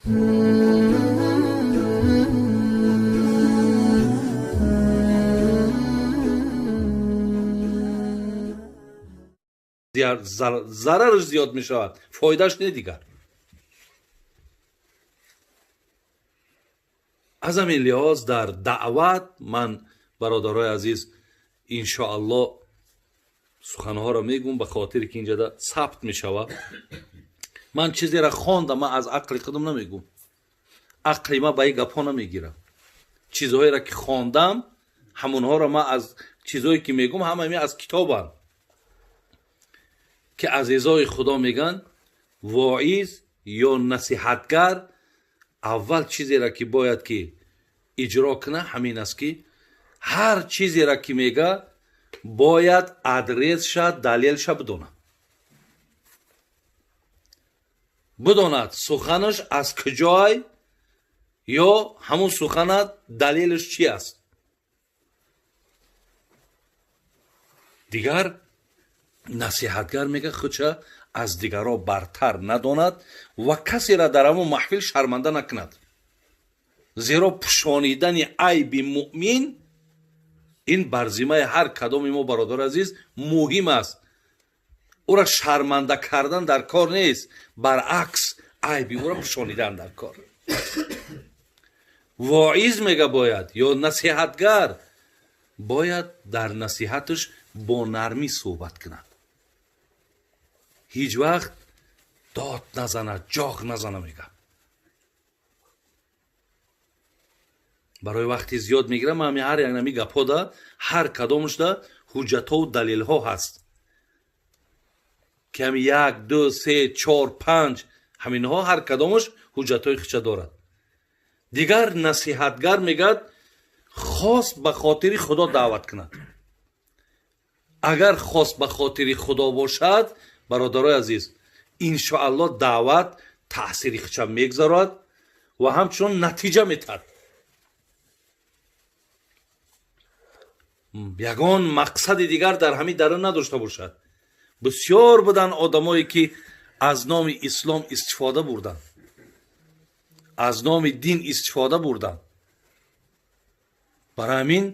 Зарараш зиёд мешавад, фоидааш не дигар. Аз ҳамин лиҳоз дар даъват ман, бародарои азиз, иншоаллоҳ суханҳоро мегӯм, ба хотире ки инҷода сабт мешавад. Ман чизеро хондам, ман аз ақли худам намегӯм, ақли ман ба ин гапҳо намегирам. Чизҳоеро ки хондам, ҳамонҳоро ман аз чизҳое ки мегӯм, ҳамаи аз китобанд, ки азизои Худо мегӯянд, воиз ё насиҳатгар аввал чизеро ки бояд ки иҷро кунад, ҳамин аст ки ҳар чизеро ки мега, бояд адресша, далелша бидонад. Бидонад суханаш аз куҷой ё ҳамун суханат далелаш чи аст. Дигар насиҳатгар мега худша аз дигарро бартар надонад ва касеро дар ҳамун маҳфил шарманда накунад, зеро пӯшонидани айби муъмин ин бар зиммаи ҳар кадоми мо, бародари азиз, муҳим аст. Ӯра шарманда кардан дар кор нест, баръакс айби ӯра пӯшонидан дар кор. Воиз мега бояд ё насиҳатгар бояд дар насиҳаташ бо нармӣ суҳбат кунад, ҳеҷ вақт дод назанад, ҷоғ назана. Мега барои вақти зиёд мегирам, ҳами ҳар як нами гапҳода ҳар кадомашда ҳуҷҷатҳову далелҳо ҳаст, ки ҳами 1, 2, 3, 4, 5 ҳаминҳо ҳар кадомаш ҳуҷҷатҳои худша дорад. Дигар насиҳатгар мегӯяд хос ба хотири Худо даъват кунад. Агар хос ба хотири Худо бошад, бародарои азиз, иншоаллоҳ даъват таъсири худша мегузарад ва ҳамчунон натиҷа метаҳад. Ягон мақсади дигар дар ҳамин дара надошта бошад. Бисёр буданд одамое ки аз номи ислом истифода бурданд, аз номи дин истифода бурданд. Барои ҳамин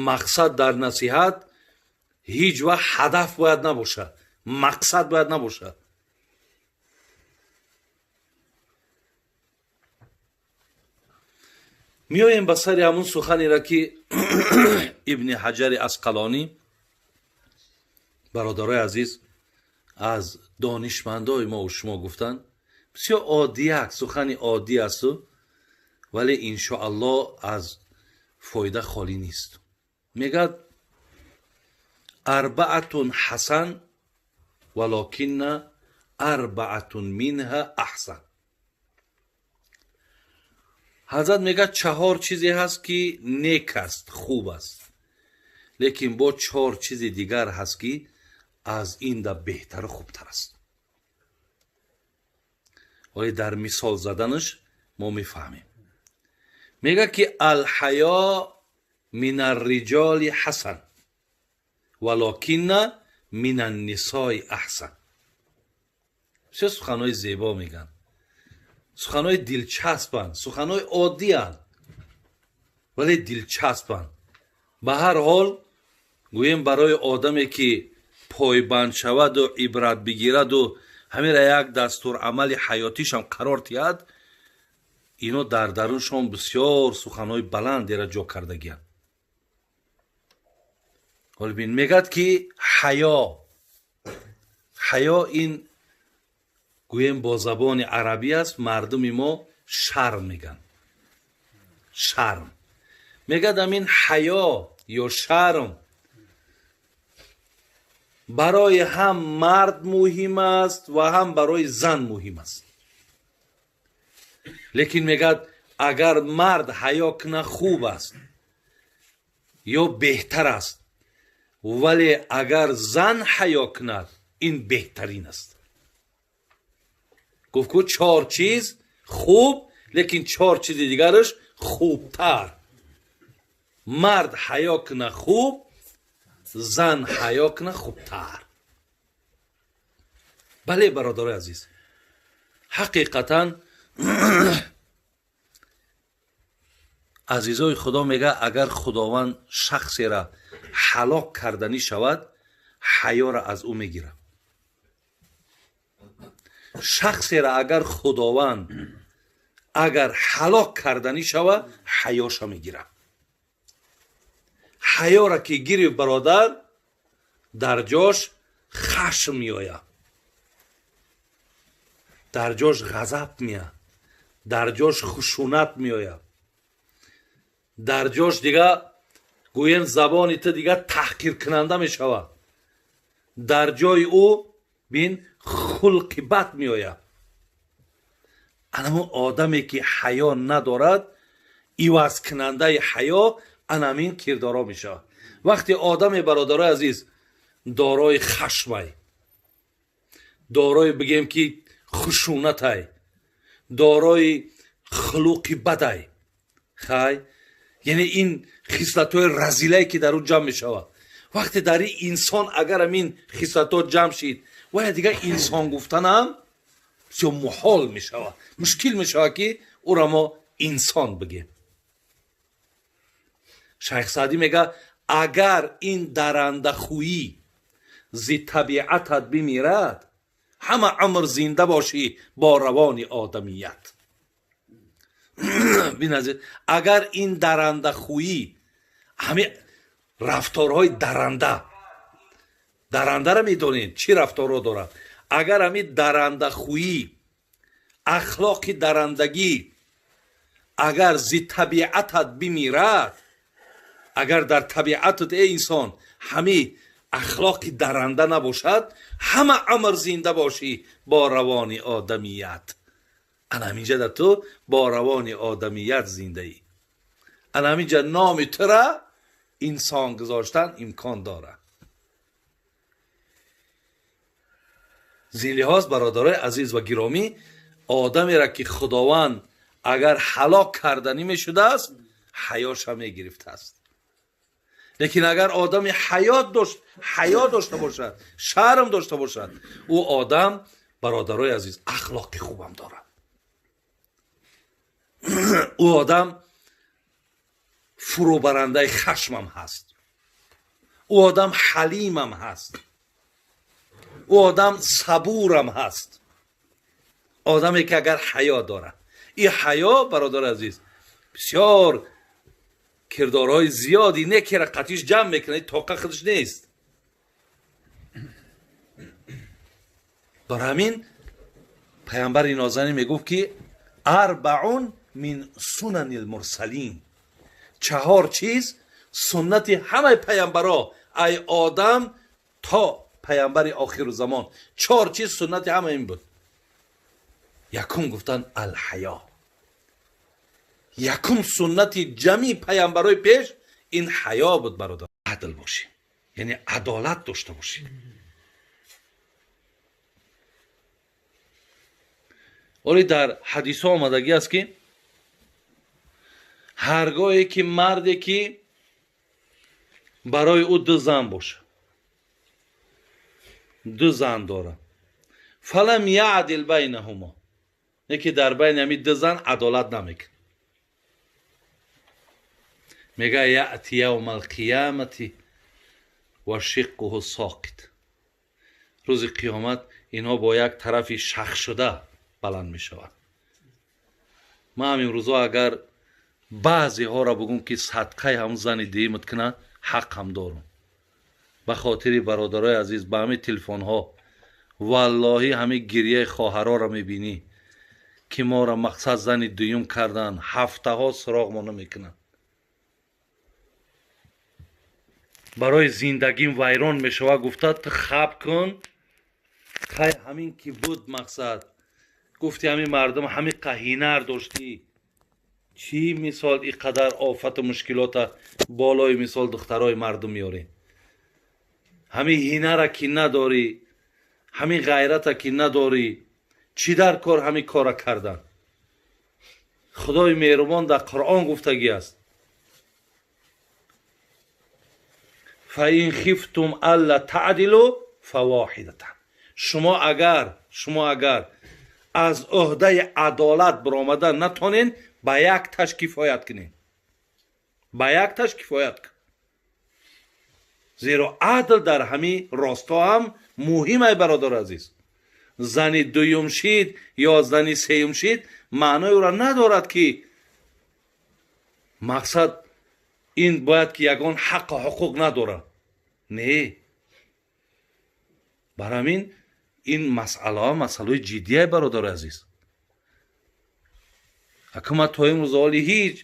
мақсад дар насиҳат ҳеҷ вақт ҳадаф бояд набошад, мақсад бояд набошад. Меоем ба сари ҳамун суханеро ки Ибни Ҳаҷари Асқалонӣ, бародарои азиз, аз донишмандои мо шумо гуфтанд. Бисёр оддияк, сухани оддӣ асту, вале иншоаллоҳ аз фоида холӣ нест. Мегӯяд арбаатун ҳасан валокинна арбаатун минҳа аҳсан. Ҳазрат мегӯяд чаҳор чизе ҳаст ки нек аст, хуб аст, лекин бо чор чизи дигар ҳаст ки аз ин да беҳтару хубтар аст. Вале дар мисол заданаш мо мефаҳмем. Мегӯяд ки алҳаё мин арриҷоли ҳасан валокинна мин аннисои аҳсан. Бисёр суханҳои зебо мегӯянд, суханҳои дилчаспанд, суханҳои оддиянд, вале дилчаспанд. Ба ҳар ҳол гӯем барои одаме ки пойбанд шаваду ибрат бигираду ҳамира як дастурамали ҳаётишам қарор диҳад, ино дар даруншон бисёр суханҳои баландеро ҷо кардагиянд. Ҳол бин, мегӯяд ки ҳаё, ҳаё ин гӯем бо забони арабӣ аст, мардуми мо шарм мегӯянд, шарм. Мегӯяд ҳамин ҳаё ё шарм барои ҳам мард муҳим аст ва ҳам барои зан муҳим аст. Лекин мегӯяд агар мард ҳаё кунад хуб аст ё беҳтар аст, вале агар зан ҳаё кунад ин беҳтарин аст. Гуфт ку чор чиз хуб, лекин чор чизи дигараш хубтар. Мард ҳаё кунад хуб, зан ҳаё кунад хубтар. Бале, бародарои азиз, ҳақиқатан Азизои Худо мега, агар Худованд шахсера ҳалок карданӣ шавад, ҳаёра аз ӯ мегирад. Шахсера агар Худованд агар ҳалок карданӣ шавад, ҳаёша мегирад. Ҳаёра ки гирифт, бародар, дар ҷош хашм меояд, дар ҷош ғазаб меояд, дар ҷош хушунат меояд, дар ҷош дига гӯем забони ту дига таҳқиркунанда мешавад, дар ҷои ӯ бин хулқи бад меояд. Анамо одаме ки ҳаё надорад, ивазкунандаи ҳаё анамин кирдоро мешавад. Вақте одаме, бародарои азиз, дорои хашмай, дорои бигем ки хушунатай, дорои хулуқи бадай, хай, яъне ин хислатҳои разилае ки дар ӯ ҷамъ мешавад, вақте дар ин инсон агар амин хислатҳо ҷамъ шид, вая дигар инсон гуфтанам бисёр муҳол мешавад, мушкил мешавад ки ӯра мо инсон бигем. Шайх Саъдӣ мега, агар ин дарандахӯӣ зи табиатат бимирад, ҳама умр зинда бошӣ бо равони одамият. Биназир, агар ин дарандахӯӣ, ҳами рафторҳои даранда, дарандара медонед чӣ рафторҳо дорад, агар ҳами дарандахӯӣ, ахлоқи дарандагӣ агар зи табиатат бимирад, агар дар табиатат, эй инсон, ҳами ахлоқи даранда набошад, ҳама умр зинда бошӣ бо равони одамият. Ана ҳаминҷа дар ту бо равони одамият зиндаӣ. Ана ҳаминҷа номи тура инсон гузоштан имкон дорад. Зин лиҳоз, бародарои азиз ва гиромӣ, одамеро ки Худованд агар ҳалок карданӣ мешудааст, ҳаёша мегирифтааст. Лекин агар одами ҳаё дошта бошад, шарм дошта бошад, ӯ одам, бародарои азиз, ахлоқи хубам дорад. Ӯ одам фурӯбарандаи хашмам ҳаст, ӯ одам ҳалимам ҳаст, ӯ одам сабурам ҳаст. Одаме ки агар ҳаё дорад. Ин ҳаё, бародари азиз, бисёр кирдорҳои зиёди некера қатиш ҷамъ мекунад, тоқа худаш нест. Бар ҳамин паямбари нозанин мегуфт ки арбаун мин сунани лмурсалин, чаҳор чиз суннати ҳамаи паямбаро, ай одам то паямбари охиру замон, чор чиз суннати ҳама ин буд. Якум гуфтанд алҳаё. Якум суннати ҷамъи паямбарои пеш ин ҳаё буд, бародар. Адл бошӣ, яъне адолат дошта бошӣ. Оли дар ҳадисҳо омадагӣ аст ки ҳаргоҳе ки марде ки барои ӯ ду зан бошад, ду зан дорад, фалам яъдил байнаҳумо, не ки дар байни ҳамин ду зан адолат намекунад, мега яъти явма алқиямати ва шиққуҳу соқит. Рӯзи қиёмат инҳо бо як тарафи шахшуда баланд мешаванд. Ман ҳамин рӯзо агар баъзеҳоро бугум ки садқаи ҳамун зани дуюмат кунад, ҳаққам дорум. Ба хотири бародарои азиз, ба ҳамин телефонҳо валлоҳӣ ҳамин гирияи хоҳароро мебинӣ ки моро мақсад зани дуюм кардан, ҳафтаҳо суроғ мо намекунанд, барои зиндагим вайрон мешавад. Гуфта ту хаб кун, хай ҳамин ки буд мақсад, гуфти ҳамин мардум ҳамин қаҳинар доштӣ, чӣ мисол ин қадар офату мушкилота болои мисол духтарои мардум меёрӣ, ҳамин ҳинара ки надорӣ, ҳамин ғайрата ки надорӣ, чӣ дар кор ҳамин кора кардан? Худои меҳрубон дар Қуръон гуфтагӣ аст: фаин хифтум алла таъдилу фавоҳидатан. Шумо агар Аз ӯҳдаи адолат баромада натонен, ба як таш кифоят кунед, ба як таш кифоят кун. Зеро адл дар ҳамин росто ҳам муҳим ай, бародари азиз. Зани дуюм шид ё зани сеюм шид маънои ӯро надорад, ки мақсад ин бояд ки ягон ҳаққу ҳуқуқ надорад. Не, бар ҳамин ин масъалаҳо масъалаҳои ҷиддие, бародари азиз. Ака ман то имрӯз ҳоли ҳеҷ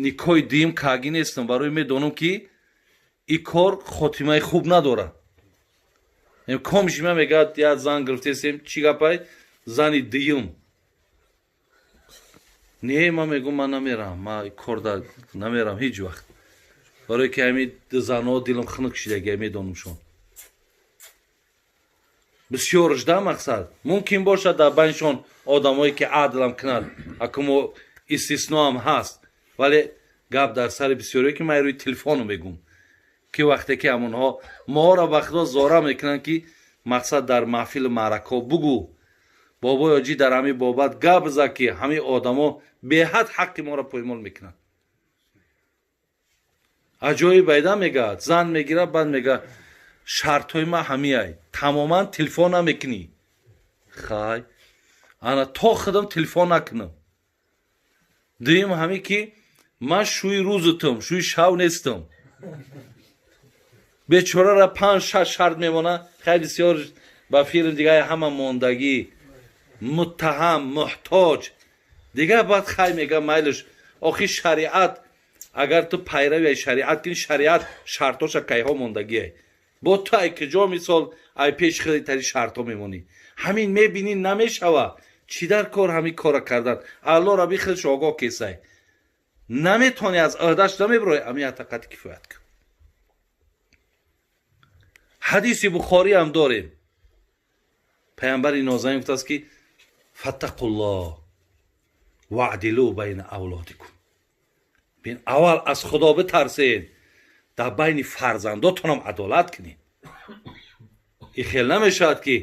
никоҳи дуюм кагӣ нестам, барои медонам, ки ин кор хотимаи хуб надорад. Комшима мегӯяд, як зан гирифтесем, чӣ гапай, зани дуюм. Не, ман мегӯм, ман намерам, ман корда намерам ҳеҷ вақт, барое ки ҳамин занҳо дилам хунук шидагия, медонамшон бисёрш да. Мақсад, мумкин бошад дар байншон одамое ки адлам кунад, акумо истисноам ҳаст, вале гап дар сари бисёре, ки ман рӯи телефону мегӯм, ки вақте ки ҳамонҳо моро ба худо зора мекунанд, ки мақсад дар маҳфилу маъракаҳо бугӯ, бобои оҷӣ дар ҳамин бобат гап зад, ки ҳамин одамо беҳад ҳаққи моро поймол мекунанд. Аҷоиб байда мегӯяд, зан мегирад, баъд мегӯяд, шартҳои ман ҳамиай, тамоман телефон намекунӣ. Хай, ана то худам телефон накунам. Дуюм ҳамин, ки ман шӯи рӯзутум, шӯи шав нестам. Бечорара 5-6 шарт мемона. Хай, бисёр ба филм дига ҳама мондагӣ, муттаҳам, муҳтоҷ дига. Баъд хай мега, майлиш, охи шариат, агар ту пайрави шариат кунӣ, шариат шартоша кайҳо мондагие, бо ту ай куҷо, мисол, ай пеши хеле тари шартҳо мемонӣ. Ҳамин мебинӣ, намешава, чӣ дар кор ҳамин кора кардан? Алло раби хелш огоҳ кесай, наметавонӣ, аз ӯҳдаш намебироӣ, ҳамин ятақати кифоят кун. Ҳадиси Бухорӣ ҳам дорем, паямбари нозанин гуфтааст, ки фаттақуллоҳ ваъдилу байна авлодикум. Бин, аввал аз Худо битарсед, дар байни фарзандотонам адолат кунед. И хел намешавад, ки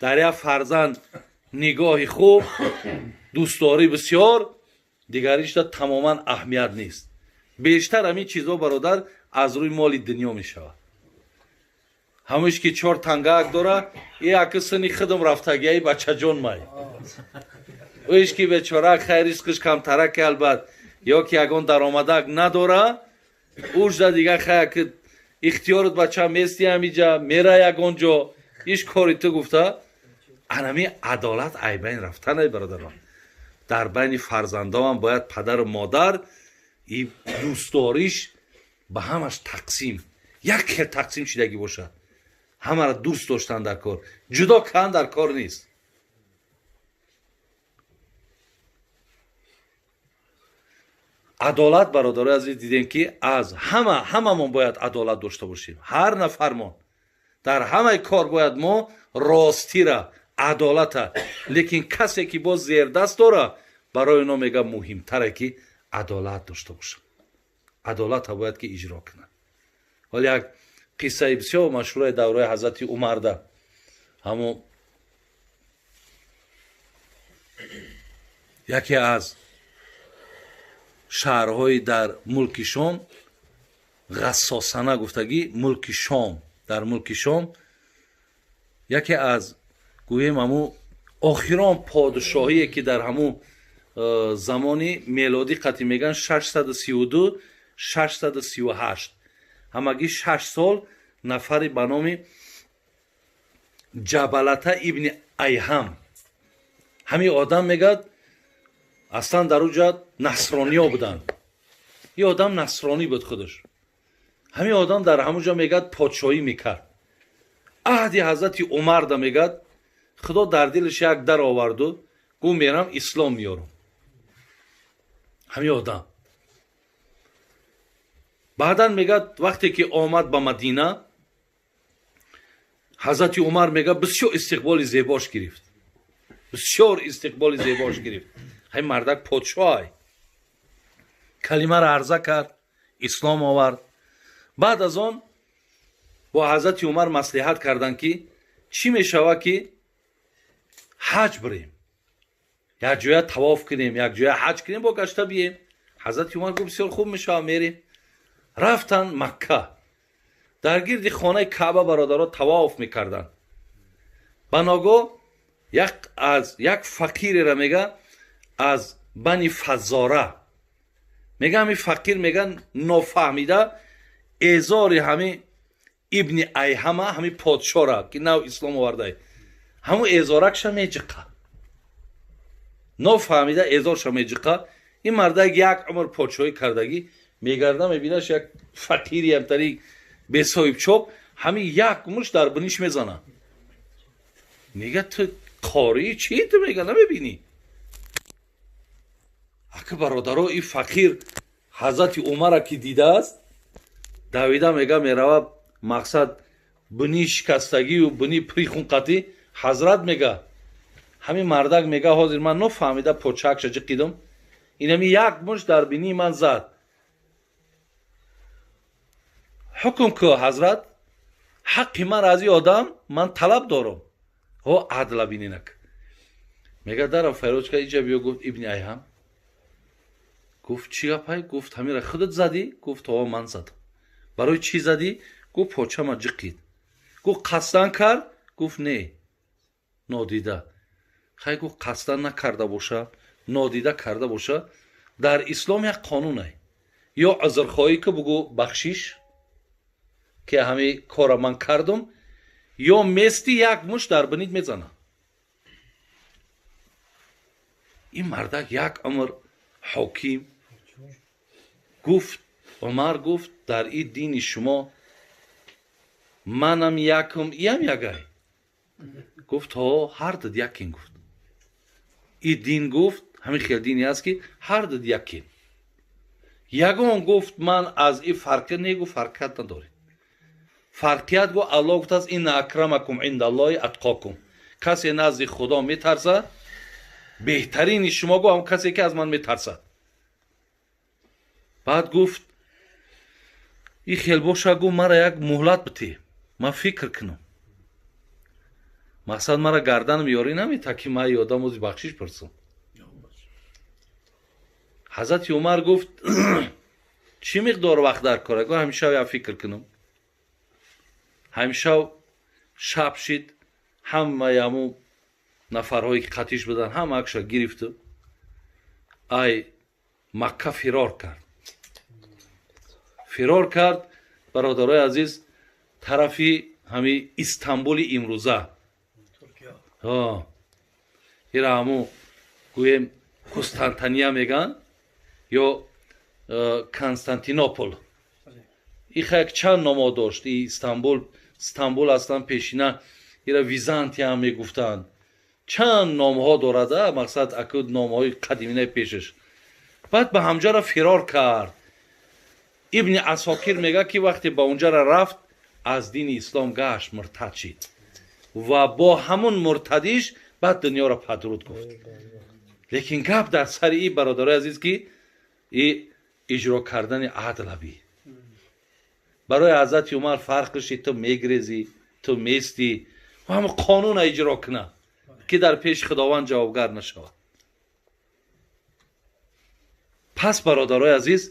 дар як фарзанд нигоҳи хуб, дӯстдорӣ бисёр, дигаришда тамоман аҳамият нест. Бештар ҳамин чизҳо, бародар, аз рӯи моли дунё мешавад. Ҳамоиш ки чор тангаак дора, и аки сини худам рафтагиаи бачаҷон май, ӯиш ки бечора хай ризқиш камтараки, албат, ё ки ягон даромадак надора, ужда дига хай аки ихтиёрат, бача мести, ҳамиҷа мера, ягон ҷо иш кори ту гуфта. Анами адолат ай байн рафтанай, бародарон. Дар байни фарзандоам бояд падару модар и дӯстдориш ба ҳамаш тақсим, як хел тақсим шидагӣ бошад. Ҳамаро дӯст доштан дар кор, ҷудо кардан дар кор нест. Адолат, бародарои азиз, дидем, ки аз ҳама ҳамамон бояд адолат дошта бошем. Ҳар нафармон дар ҳамаи кор бояд мо ростира, адолата. Лекин касе ки боз зердаст дора, барои оно мега муҳимтаре, ки адолат дошта бошад, адолата бояд ки иҷро кунад. Ҳол як қиссаи бисёр машҳураи давраи ҳазрати Умарда, ҳамо яке аз шаҳрҳои дар мулки Шом, Ғассосана гуфтагӣ, мулки Шом, дар мулки Шом яке аз, гӯем, ҳамун охирон подшоҳие, ки дар ҳамун замони мелодӣ қатӣ мегӯянд 632, 638, ҳамагӣ 6 сол, нафаре ба номи Ҷабалата ибни Айҳам. Ҳамин одам, мегӯяд, аслан дар уҷа насрониё буданд. Ин одам насронӣ буд худаш. Ҳамин одам дар ҳамун ҷо, мегӯяд, подшоҳӣ мекард. Аҳди ҳазрати Умарда, мегӯяд, Худо дар дилаш як дар оварду гӯ, мерам, ислом меёрам. Ҳамин одам баъдан, мегӯяд, вақте ки омад ба Мадина, ҳазрати Умар, мегӯяд, бисёр истиқболи зебош гирифт, бисёр истиқболи зебош гирифт. Ҳай, мардак подшоҳай, калимаро арза кард, ислом овард. Баъд аз он бо ҳазрати Умар маслиҳат карданд, ки чӣ мешавад, ки ҳаҷ бирем. Як ҷоя тавоф кунем, як ҷоя ҳаҷ кунем, бо гашта бием. Ҳазрати Умар гуфт, бисёр хуб мешавад, мерем. Рафтан Макка. Дар гирди хонаи Каъба бародаро тавоф мекарданд. Ба ногоҳ як фақирера мега аз бани Фаззора. Мега ҳами фақир, мега, нофаҳмида эзори ҳами ибни Айҳама, ҳами подшора ки нав ислом овардай, ҳамун эзоракша меҷиқа. Нофаҳмида эзорша меҷиқа. Ин мардак як умр подшоҳӣ кардагӣ мегарда, мебинаш як фақири ҳамтари бесоҳибчоп, ҳамин як муш дар биниш мезана. Мега, ту қории чӣ, ту мега намебинӣ? Ака бародаро, ин фақир ҳазрати Умара ки дидааст, давида мега мерава, мақсад бини шикастагию бини прихунқатӣ. Ҳазрат, мега, ҳамин мардак, мега, ҳозир ман нофаҳмида почакша ҷиқидам, инами як муш дар бинии ман зад. Ҳукм ку, ҳазрат, ҳаққи ман аз ин одам ман талаб дорам. Ҳо адла бининак. Мега дарам файроз кард, иҷа биё, гуфт ибни Айҳам. Гуфт, чӣ гапай? Гуфт, ҳамира худат задӣ? Гуфт, ҳо, ман задам. Барои чӣ задӣ? Гуфт, почама ҷиқид. Гуфт, қасдан кард? Гуфт, не, нодида. Хай, гуфт, қасдан накарда боша, нодида карда боша, дар ислом як қонунай. Ё узрхоҳӣ ку, бугӯ бахшиш, ки ҳами кора ман кардум, ё мести як муш дар бинит мезана. Ин мардак як умр ҳоким. Гуфт Умар, гуфт, дар ин дини шумо манам якум, иам ягай. Гуфт, ҳо, ҳар дуд якин, гуфт. И дин, гуфт, ҳамин хел дине аст ки ҳар дуд якин. Ягон, гуфт, ман аз ин фарқе не, гуфт, фарқият надорем. Фарқият, гуфт, Аллоҳ гуфтааст, инна акрамакум индаллоҳи атқокум. Касе назди Худо метарсад, беҳтарини шумо, гуфт, ҳам касе ки аз ман метарсад. Баъд гуфт, ин хел боша, гуфт, мара як муҳлат битӣ, ман фикр кунам. Мақсад мара гарданам ёрӣ намета ки ман ёдам ози бахшиш пурсам. Ҳазрати Умар гуфт, чӣ миқдор вақт дар кора? Гуфт, ҳамин шаб як фикр кунам. Ҳамин шаб шид, ҳамаи ҳамун нафарҳое ки қатиш буданд, ҳамаакша гирифту ай Макка фирор кард. Фирор кард, бародарои азиз, тарафи ҳами Истанбули имрӯза. Ира ҳамун гӯем Қустантания меган ё Константинопол. Иха як чанд номо дошт и Истанбул. Стамбул аслан пешина ира Византия ҳам мегуфтанд. Чанд номҳо дорад, мақсад аку номҳои қадиминаи пешаш. Баъд ба ҳамҷара фирор кард. Ибни Асокир мега ки вақте ба онҷара рафт, аз дини ислом гашт, муртад шид ва бо ҳамун муртадиш баъд дунёро падруд гуфт. Лекин гап дар сари и бародарои азиз ки и иҷро кардани адлабӣ. Барои ҳазрати Умар фарқ шид, ту мегрезӣ, ту местӣ, ва ҳам қонуна иҷро куна ки дар пеши Худованд ҷавобгар нашавад. Пас бародарои азиз.